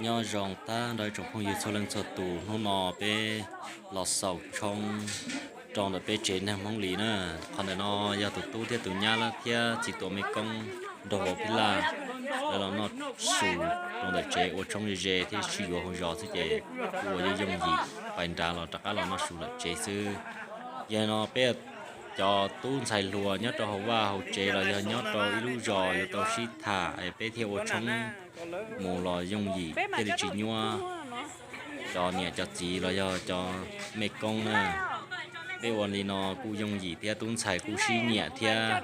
Nyob zoo tag nrho ib tsoom phooj ywg txhua leej txhua tus, hnub no peb los xaus tshoob rau ntawm peb tsev neeg Hmoob Lis na. Qhov ntawm no yog tus tub thiab tus nyab thiab txiv tuam mej koob nrog vauv phij laj, lawv los noj su rau ntawm tsev ua tshoob ze ze thiab sib yuav hauv zos xwb ces kuj ua yooj yooj yim, pais nrad los rov qab los noj su lawm tsev xwb. Yog li no peb cov tub ntxhais hluas nyob rau hauv vaj hauv tsev los yog nyob rau ib lub zos yuav tau sib tham es peb thiaj ua tshoob mus los yooj yim thiaj li tsis nyuaj cov niam cov txiv los yog cov mej koob na. Peb ua li no kuj yooj yim thiab tub ntxhais kuj sib nyiam thiab.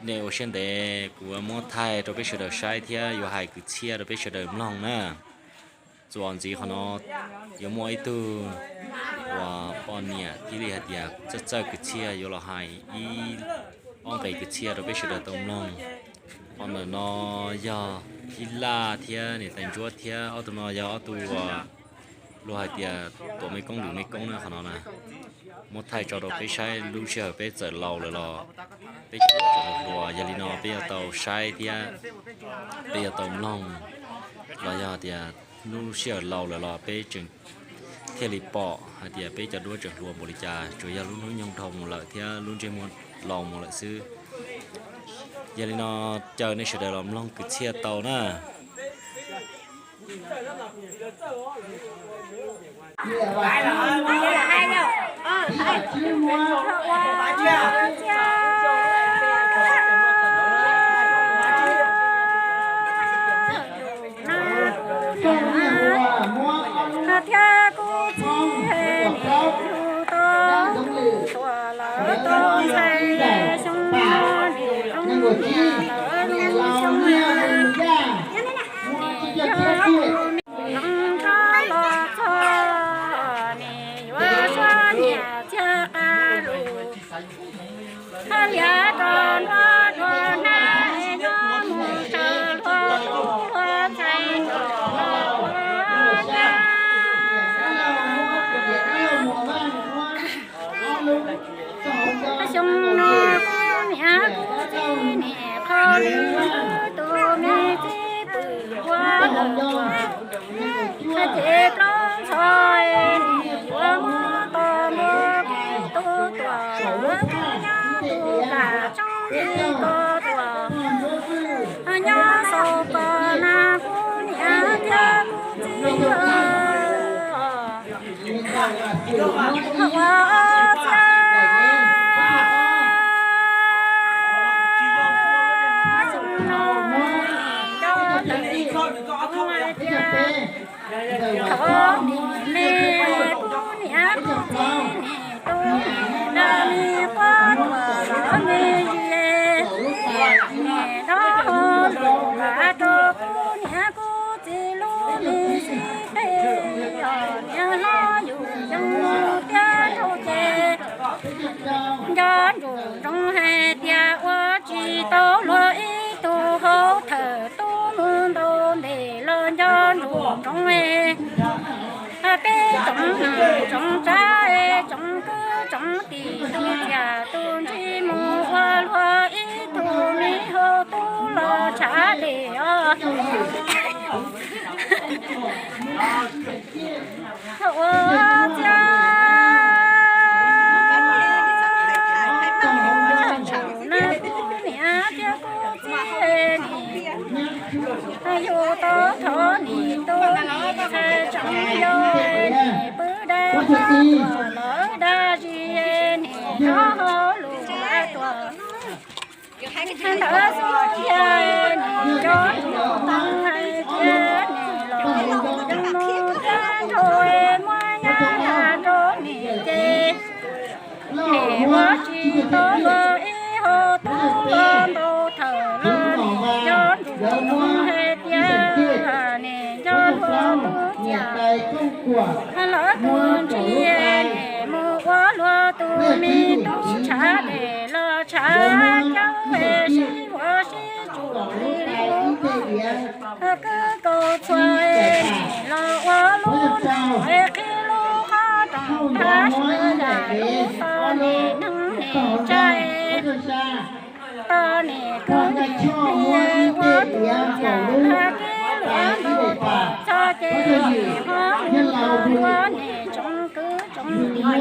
Nej ua siab ntev kuv muab thaij rau peb sawv daws saib thiab yuav hais kwv txhiaj rau peb sawv daws mloog na. Txuas ntxiv qhov no yuav muaj ib tug uas poj niam thiaj li hais tias txawj txawj kwv txhiaj yuav los hais ib ob nqe kwv txhiaj rau peb sawv daws tau mloog. Qhov ntawm no yog Phij Laj thiab niam tais Ntsuab thiab ob tug no yog ob tug uas luag hais tias tuam mej koob lwm mej koob na qhov no na. Muab thaij tso rau peb saib lub sij hawm peb txawm laus lawm los peb tseem hluas, yog li no peb yuav tau saib thiab peb yuav tau mloog, los yog tias lub sij hawm laus lawm los peb tseem thiaj li pom hais tias peb cov duab tseem hluas npaum li cas, tsuas yog lub hnub nyoog dhau mus lawm thiab lub ntsej muag laus mus lawm xwb. Yog li no caw nej sawv daws los mloog kwv txhiaj tau na. Thiab kuv txiv yug tau tuam lawv tau ntxhais xyoo, nim zoo niam lawv zoo xyoo, nim yog nim zoo tso los txog, nim yuav sab niam txiag qab lus. Hab liab rau nruab dua hnab, nyob mus raws luag tub luag ntxhais nrog los ua dab. Xyoo no kuv niam kuv txiv nim qhov lwm tus me txiv pwm ua lawm tuaj. Hab ces plaub ntxhov nim yuav muab tos ntua kuv tus tuam lawv kuj nyob tus kam tsob ntsis ko tuam. Nyob xaus kos na kuv niam thiab kuv txiv ua txhiaj. Xyoo no nim nco ntawm kuv hais tias thov nim me kuv niam kuv txiv nim tu nim dag nim quab ruam lawv me zis, nim dob hau lus kav rau kuv niam kuv txiv lub me xib peg, yog niam hlob yug yoo tiab nraug ces nco ntsoov ntsoov hais tias ua tsis tau luag ib tug hauv thawm tub mus ntaus ntes los nco ntsoov ntsoov peb tsoom neej tsoom tsav tsoom kwv tsoom tij tus txiaj tus ntsig mus ua luag ib tug me hauv tub los tshav dej os. Ua txhiaj na kuv niam thiab kuv txiv nim, yug tau thov nim tu nim ntxhais tseem yau nim pw dab tuam lawv dab zis nim dob hau lus kav tuam. Ntawd xwb yog nim nco ntsoov hais tias nim los zoo mus thiab nraug muab nyab dag rau nim ces nim ua tsis tau luag ib hauv tub los ntaus thawm los nim nco ntsoov ntsoov hais tias nim nco luag tus txiaj lawv tus ntsig nim mus ua luag tus me tub tshav dej los tshav cawv sib ua sib tsum li lub kwj kaus txhua nim los ua lub nroog qhib lub qhov rooj thab sawv yam lub tod nim neeg nim tsa tos nim kwv nim tij ua tus txiaj hla kib luag ntaus thawm txog Ua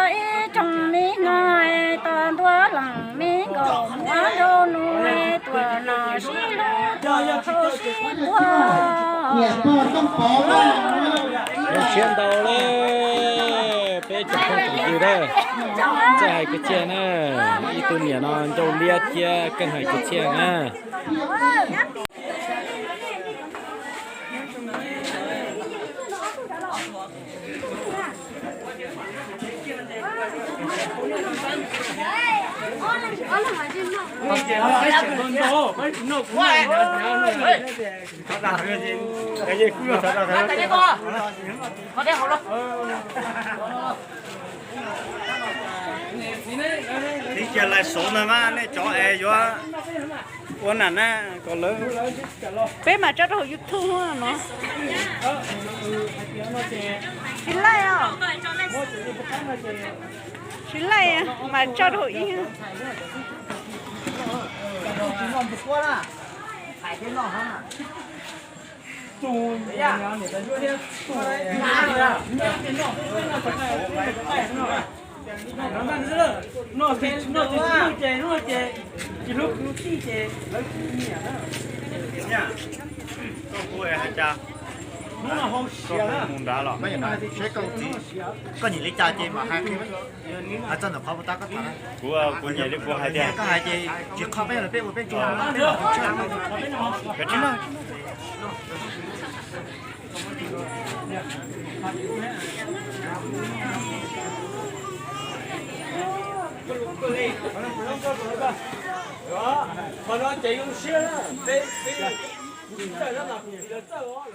ib tsoom me hmoob tos ntua leej me nkaus muab rau nus tuaj no sib hlub tuaj hauv sib puag. Zoo siab ntau li peb tsoom phooj tsoom ywg na, txawj hais kwv txhiaj na, ib tug niam no ncauj liab thiab keej hais kwv txhiaj na. Ib cia lais saud ntag mas nej cov es yuav ua nam na kom lawv. Peb mam tso rau hauv YouTube no. Tsis laij os. Tsis laij mas tso rau hauv ib. Noj ces tsis hlub kwv tij ces lawv tsis nyiam na. Koj mus nrad los? Koj nyiam li cas ces mam hais, hais txog ntawm qhov puas tau koj tham. Kuv, kuv nyiam li kuv hais tias koj hais ces tsis qhov peb los peb ua peb tsuag, peb los tsuag. Kav tsij noj. Qhov no ces zoo siab na, peb, peb txawj no mas kuv tsis tau txawj os.